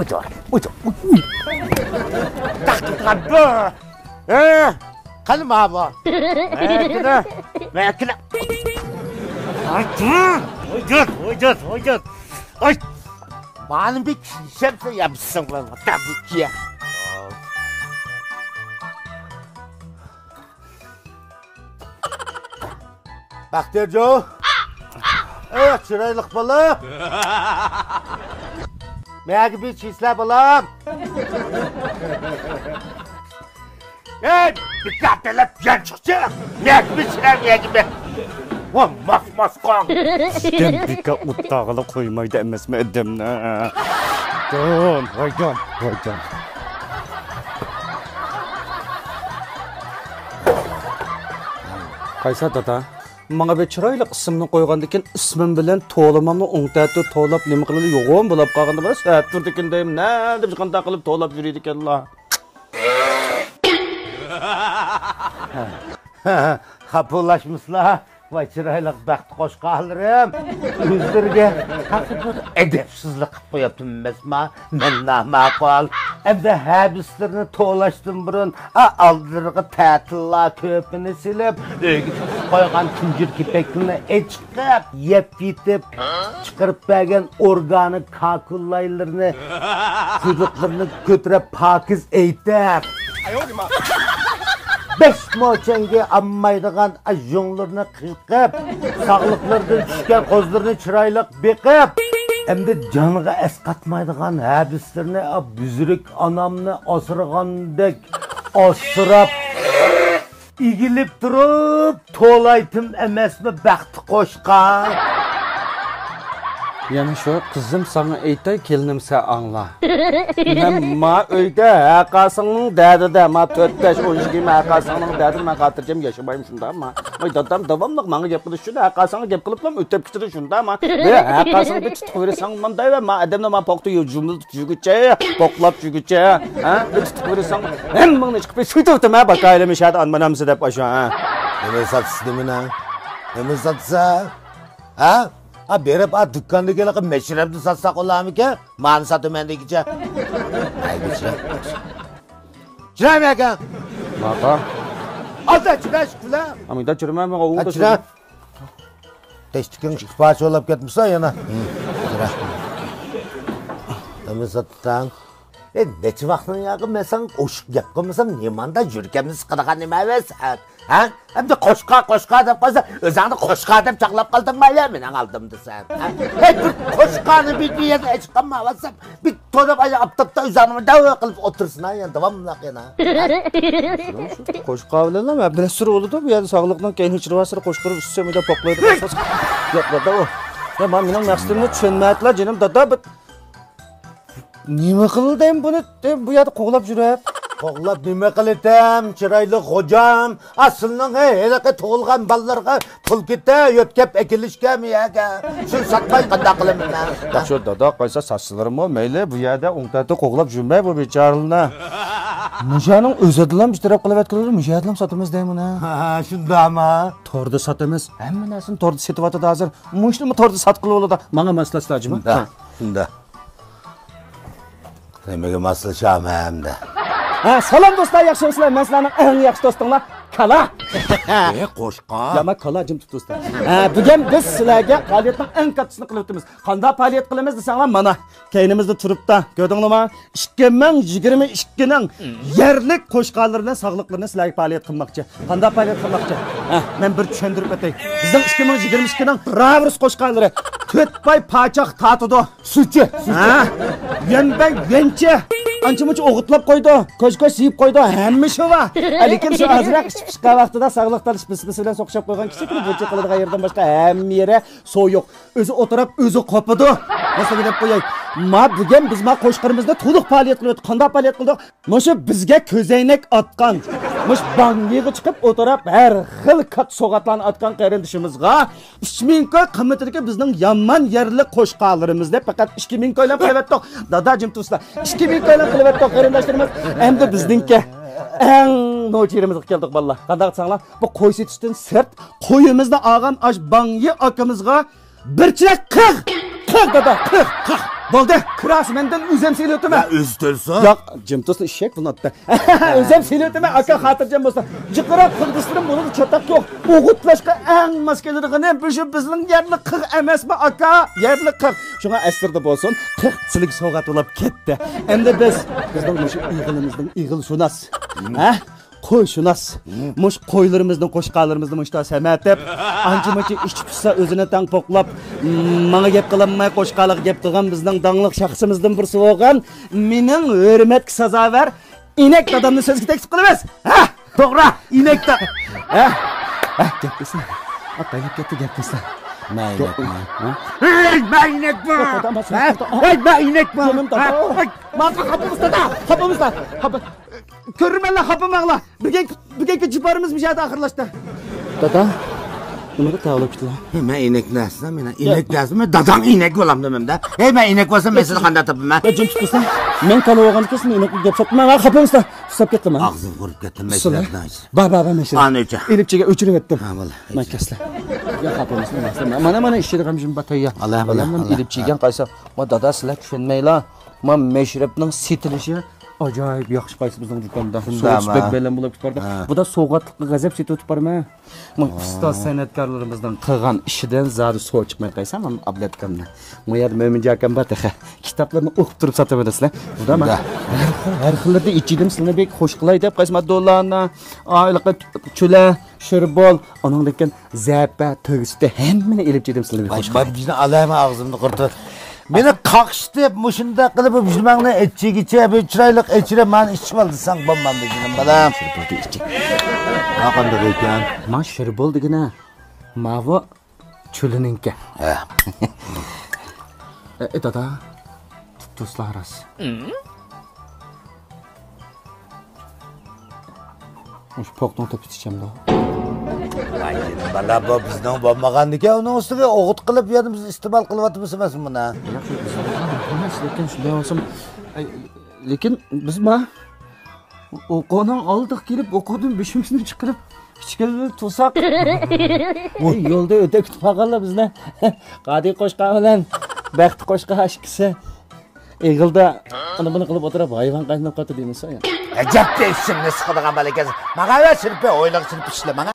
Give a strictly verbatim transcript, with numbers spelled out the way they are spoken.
ئۇيجۇر، ئۇيجۇر، ئۇي، ئۇي. تاقىتقان بۇ. ھە، قېنى ما بۇ؟ مەكىنە، مەكىنە. ئاي، ئۇيجۇر، ئۇيجۇر، ئۇيجۇر. ئاي، مانا بىر كىشەمسە ياپسىڭ بىلەن، تەبىكىيە. بەختىيارجان. ئەي، چىرايلىق بالا. مەگە بىر چىسلە بالام. ئەي، بىكار تەلەپ يانچۇقچى. مەگە بىر چىراي مەگە بىر. ۋا، ماس ماس قاڭ. ئىشتىن بىكار ئوتتاغىلا قويمايدۇ ئەمەسمۇ ئادەمنى. جان، ۋايجان، ۋايجان. قايسا دادا؟ ماڭا بىر چىرايلىق ئىسىمنى قويغاندىكىن، ئىسمىم بىلەن تولىمامنى ئوڭ تەتۈر تولىلاپ نېمە قىلىدۇ، يوغان بولاپ قالغاندا بىر سەت تۇردىكىن دەيمەن، نە دەپ قانداق قىلىپ تولىلاپ يۈرىدىكەنلا. خاپىلاشمىسىلا، ۋاي چىرايلىق بەخت قوشقانلىرىم. ئۆزلىرىگە تازا بىر ئەدەپسىزلىك قىلىپ قويۇپتىمەن ئەمەسما؟ مەن ناماقۇل. ئەمدى ھەبىسلىرىنى تولاشتىن بۇرۇن، ئا، ئالدىلىرىغا تەتىللا كۆپىنى سېلىپ، ئۆيگە تۇتۇپ قويغان تۇنجۇر كېپەكلىرىنى ئېچىقىپ، يەپ يېتىپ، چىقىرىپ بەرگەن ئورگانىك كاكۇلايلىرىنى، قۇيرۇقلىرىنى كۆتۈرۈپ پاكىز ئېيتىپ، بەش موچەنگە ئالمايدىغان ئاژۇڭلىرىنى قىلىپ، ساغلىقلىرىدىن چۈشكەن قوزىلىرىنى چىرايلىق بېقىپ، ئەمدى جانغا ئەسقاتمايدىغان ھەبىسلىرىنى بۈزرۈك ئانامنى ئاسرىغاندەك ئاسراپ، ئېگىلىپ تۇرۇپ تولايتىم ئەمەسمۇ بەخت قوشقان؟ يەنە شۇ، قىزىم، ساڭا ئېيتاي، كېلىنىم، سەن ئاڭلا. مەن ما ئۆيدە ھەرقايسىڭنىڭ دەردىدە، ما تۆت، بەش، ئون يىگىرمە ھەرقايسىڭنىڭ دەردىدە مەن خاتىرجەم ياشىمايمەن، شۇنداقما؟ ۋاي دادام داۋاملىق ماڭا گەپ قىلىش ئۈچۈن ھەرقايسىڭغا گەپ قىلىپلا ئۆتۈپ كېتىدۇ، شۇنداقما؟ ۋە ھەرقايسىڭغا بىر تۇتۇق بېرىسەڭ مانداي ۋە ما ئادەمنى ما پوقتا يۇ-، يۇمۇلتۇپ يۈرگۈچە، پوقلاپ يۈرگۈچە، ھە؟ بىر تۇتۇق بېرىسەڭ ھەممىڭنى چىقىپ سۈيتۈۋېتىمەن، باكايلى مىشەدە ئانمىنامسى دەپ ئاشۇ، ھە؟ نېمە ساتىسىز نېمىنى؟ نېمە ساتىسىز؟ ھە؟ ھە، بېرىپ، ئا، دۇكاندىكى ھېلىقى مەشرەپنى ساتساق بولارمىكىن؟ مانى ساتىمەن دېگۈچە. ھەيدە، چىراي. چىرايمۇ ئەكەن؟ ماقا. ئازا چىراي شۇ بىلەن. ئامىدا چىرىمە، ماقا، ئۇ ھە، چىراي. تەشتىكىڭ ئىككى پارچە بولاپ كەتمىسا يەنە. ھە، چىراي. نېمە ساتتىڭ؟ ئە، نەچچە ۋاقىتنىڭ ياقى مەن ساڭا ئوشۇق گەپ قىلمىسام، نېماندا يۈرىكىمنى سىقىدىغان نېمە ئەمەس، ھە؟ ھە؟ ئەمدى قوشقا، قوشقا دەپ قالسا، ئۆزۈڭنى قوشقا دەپ چاغلاپ قالدىڭمۇ يا مېنىڭ ئالدىمدا سەن؟ ھە؟ ھەي، بىر قوشقانى بىر، بىر يەردە ئېچىققان ماۋاتسام، بىر تونۇپ ئايا ئاپتاپتا ئۆزۈڭنى دەۋ قىلىپ ئولتۇرسىنا يا، داۋاملىق يەنە. قوشقا بىلەنلا مەبلەسسىر بولىدۇ، بۇ يەردە ساغلىقنىڭ كەينى چىرىۋاتسىرا قوشقىرىپ ئۈستىسە مىدا پوقلايدۇ. ياق، دادا، ئۇ. يا، ما مېنىڭ مەقسىتىمنى چۈشەنمەيتلا، جېنىم دادا، بىر نېمە قىلدىم بۇنى، دەپ بۇ يەردە قوغلاپ يۈرۈپ؟ قوغلاپ نېمە قىلىتەم، چىرايلىق خوجام؟ ئا، سىلىنىڭ، ھېي، ھېلىقى تۇغۇلغان بالىلىرىغا پۇل كېتە، يۆتكەپ ئەكېلىشكە مۇ يەرگە؟ شۇنى ساتماي قانداق قىلىمەن مەن؟ ياخشى، دادا، قايسا ساتسىلىرىمۇ مەيلى، بۇ يەردە ئوڭ تەتۈر قوغلاپ يۈرمەي بۇ بىچارىلىنى. مۇشۇنىڭ ئۆزىدىلا بىر تەرەپ قىلىۋەتكىلى، مۇشۇ يەردىلا ساتىمىز دەيمىنە. ھە، شۇنداقمۇ؟ توردا ساتىمىز، ھەممە نەرسىنى توردا سېتىۋاتىدۇ ھازىر. مۇشۇنىمۇ توردا ساتقىلى بولىدۇ. ماڭا ماسلاشلا، جىما. شۇنداق، شۇنداق. نېمىگە ماسلىشامەن ئەمدى؟ ھە، سالام دوستلار، ياخشىمۇسىلەر؟ مەن سىلەرنىڭ ئەڭ ياخشى دوستۇڭلار، كالا. ئە، قوشقا. ياما كالا، جىم تۇت دوستلار. ھە، بۈگۈن بىز سىلەرگە پائالىيەتنىڭ ئەڭ كاتتىسىنى قىلىۋېتىمىز. قانداق پائالىيەت قىلىمىز دېسەڭلار، مانا، كەينىمىزدە تۇرۇپتا. كۆردۈڭلارمۇ؟ ئىككى مىڭ يىگىرمە ئىككىنىڭ يەرلىك قوشقالىرى بىلەن ساغلىقلىرىنى سىلەرگە پائالىيەت قىلماقچى. قانداق پائالىيەت قىلماقچى؟ ھە، مەن بىر چۈشەندۈرۈپ ئۆتەي. بىزنىڭ ئىككى مىڭ يىگىرمە ئىككىنىڭ بىراۋۇرۇس قوشقالىرى تۆت باي پاچاق تارتىدۇ. سۈچى. ھە؟ يۈەنبەي يۈەنچى. ئانچە مۇنچە ئوغۇتلاپ قويىدۇ. كوش كوش يېيىپ قويىدۇ. ھەممە ئىشى بار. لېكىن شۇ ئازراق ئىچىپ چىققان ۋاقتىدا ساغلىق تالىشىپ بىسمىسى بىلەن سوقۇشۇپ قويغان كىشى بۇ چېقىلىدىغان يېرىدىن باشقا ھەممە يېرى سويۇق. ئۆزى ئولتۇرۇپ، ئۆزى قوپىدۇ. مەسىلەن دەپ قوياي. ما بۈگۈن بىز ما قوشقىرىمىزدا تولۇق پائالىيەت قىلىۋاتىدۇ. قانداق پائالىيەت قىلدۇق؟ مۇشۇ بىزگە كۆزەينەك ئاتقان، مۇشۇ بانگىغا چىقىپ ئولتۇرۇپ، ھەر خىل كاتتا سوغاتلارنى ئاتقان قېرىندىشىمىزغا ئۈچ مىڭ كوي قىممىتىدىكى بىزنىڭ يامان يەرلىك قوشقالىرىمىزنى پەقەت ئىككى مىڭ كويلام قىلىۋەتتۇق. دادا، جىم تۇرسىلا. ئىككى مىڭ كويلام قىلىۋەتتۇق، قېرىنداشلىرىمىز. ئەمدى بىزنىڭكى ئەڭ نوچى يېرىمىزگە كەلدۇق، بالىلار. قانداق دېسەڭلار، بۇ قوي سېتىشتىن سىرت، قويىمىزنى ئالغان ئاش بانگى ئاكىمىزغا بىر چىراي قىرىق! قىرىق، دادا، قىرىق، قىرىق! بولدى، كىراسى مەندىن، ئۆزۈم سېلىۋېتىمەن. يا ئۆزى تۆلسۇن. ياق، جىم تۇرسا ئىششەك بۇلاتتا. ئۆزۈم سېلىۋېتىمەن، ئاكا، خاتىرجەم بولسا. جىقراق قىلدىسلىرىم بولىدۇ، چاتاق يوق. ئوغۇتلاشقا ئەڭ ماس كېلىدىغىنى بۇ شۇ بىزنىڭ يەرلىك قىغ ئەمەسمۇ، ئاكا؟ يەرلىك قىغ. شۇڭا ئەسلىدە بولسۇن، قىغ سىلىگە سوۋغات بولۇپ كەتتى. ئەمدى بىز، بىزنىڭ مۇشۇ ئېغىلىمىزنىڭ ئېغىلشۇناس. ھە؟ قويشۇناس. مۇشۇ قويلىرىمىزنى، قوچقارلىرىمىزنى مۇشتا سەمەتىپ، ئانچە-مۇنچە ئىچى پۇشسا ئۆزىنى تەڭ پوقلاپ، ماڭا گەپ قىلالماي قوچقارلارغا گەپ قىلغان بىزنىڭ داڭلىق شەخسىمىزدىن بىرسى بولغان مېنىڭ ھۆرمەتكە سازاۋەر ئىنەك دادامنى سۆزگە تەكلىپ قىلىمىز. ھە؟ توغرا، ئىنەك دا-، ھە؟ ھە، گەپ قىلسا. ئاقايلىپ كەتتى، گەپ قىلسا. مەن ئىنەكمەن. ھە؟ ھەي، مەن ئىنەكمەن. ياق، دادا، ھە؟ ھەي، مەن ئىنەكمەن. جېنىم دادا. ھە؟ ھەي، ماڭا خاپا بولسا، دادا، خاپا بولسا. خاپا. كۆرۈرمەنلا، خاپا بولماڭلا. بۈگۈنكى، بۈگۈنكى جىپارىمىز مۇشۇ يەردە ئاخىرلاشتى. دادا، نېمىگە تەۋلەپ كېتىدۇ؟ ھە، مەن ئىنەك دەسىنا، مېنىڭ يا ئىنەك دەسىمۇ، داداڭ ئىنەك بولامدۇ مەندە؟ ھەي، مەن ئىنەك بولسام، مەن سېنى قانداق تاپىمەن؟ يا جىم تۇرسا، مەن كالا بولغان كېسىن ئىنەك دەپ ساتماڭ، ھە، خاپا بولسا. ساپ كەتتىم. ئاغزىم قۇرۇپ كەتتى، مەشرەپ. بار، بار، بار، مەشرەپ. ئانى ئۆچە. ئېلىپ چىگە ئۆچۈرۈۋەتتىم. ھە، بولدى. مەن كەسلە. يا خاپا بولسا، مەن مانا، مانا ئىشلىدىغان جىم باتاي يا. ئاللا، ئاللا، ئاللا. ئېلىپ چىگەن قايسا. ما دادا، سىلەر چۈشەنمەيلا. ما مەشرەپنىڭ سېتىلىشى ئاجايىپ ياخشى، قايسى بىزنىڭ دۇكاندا. شۇنداق، شۇنداق، بەك بەلەن بولۇپ كېتىپ بارىدۇ. ھە. بۇدا سوۋغاتلىققا غەزەپ سېتىۋېتىپ بارىمەن. مانا ئۇستاز سەنئەتكارلىرىمىزنىڭ قىلغان ئىشىدىن زادى سوۋۇپ چىقماي قايسام، مانا ئابلەتكەمنى. مۇ يەردە مۆمىنجان ئاكام بار تېخى. كىتابلىرىنى ئوقۇپ تۇرۇپ ساتىۋېتىسىلەر. بۇدا مانا ھەر خىل، ھەر خىللىرىدىن ئېچىلدىم سىلىنى بەك خوش قىلاي دەپ قايسى ماددۇلارنى. ئايلىقى چۈلە، شىربول، ئۇنىڭدىن كېيىن زەپە، تۆگە سۈتى ھەممىنى ئېلىپ چىدىم سىلىنى بەك خوش قىلاي. بابجىنى ئالايمەن ئاغزىمنى قۇرۇتۇپ. مېنى قاقشىتىپ، مۇشۇنداق قىلىپ، بۇ مېڭىنى ئىچىگىچە بىر چىرايلىق ئىچىرە، مانا ئىچىۋال دېسەڭ بولمامدۇ، جېنىم بالام؟ شىربولدى ئىچىك. ھا، قانداق ئىكەن؟ ما شىربول دېگىنە، ماۋۇ چۆلىنىڭكى. ھە. ئە، ئە، دادا، تۇپتۇسلا راست. مۇشۇ پوقنىڭ تۆپىسى ئىچەمدۇ؟ ۋاي جېنىم بالا، بۇ بىزنىڭ بولمىغاندىكىن، ئۇنىڭ ئۈستىگە ئوغۇت قىلىپ يەنە بىز ئىستېمال قىلىۋاتىمىز ئەمەسمۇ بۇنى؟ ياق، شۇ بىزنىڭ ئەمەس، لېكىن شۇنداق بولسىمۇ، ئەي، لېكىن بىز ما ئوقۇنىڭ ئالدىغا كېلىپ، ئوقۇدىن بېشىمىزنى چىقىرىپ، ئىچكىرىدە تۇرساق، يولدا ئۆتۈپ كېتىپ قالغانلار بىزنى قادى قوچقار بىلەن بەختى قوچقار ئىككىسى ئېغىلدا ئۇنى بۇنى قىلىپ ئولتۇرۇپ، ھايۋان قايناپ قاتتى دېمىسا يا. ئەجەب ئىچىمنى سىقىدىغان بالا ئىكەنسەن. ماڭا ئەۋەت شىرپى، ھويلىغا شىرپى ئىشلە ماڭا.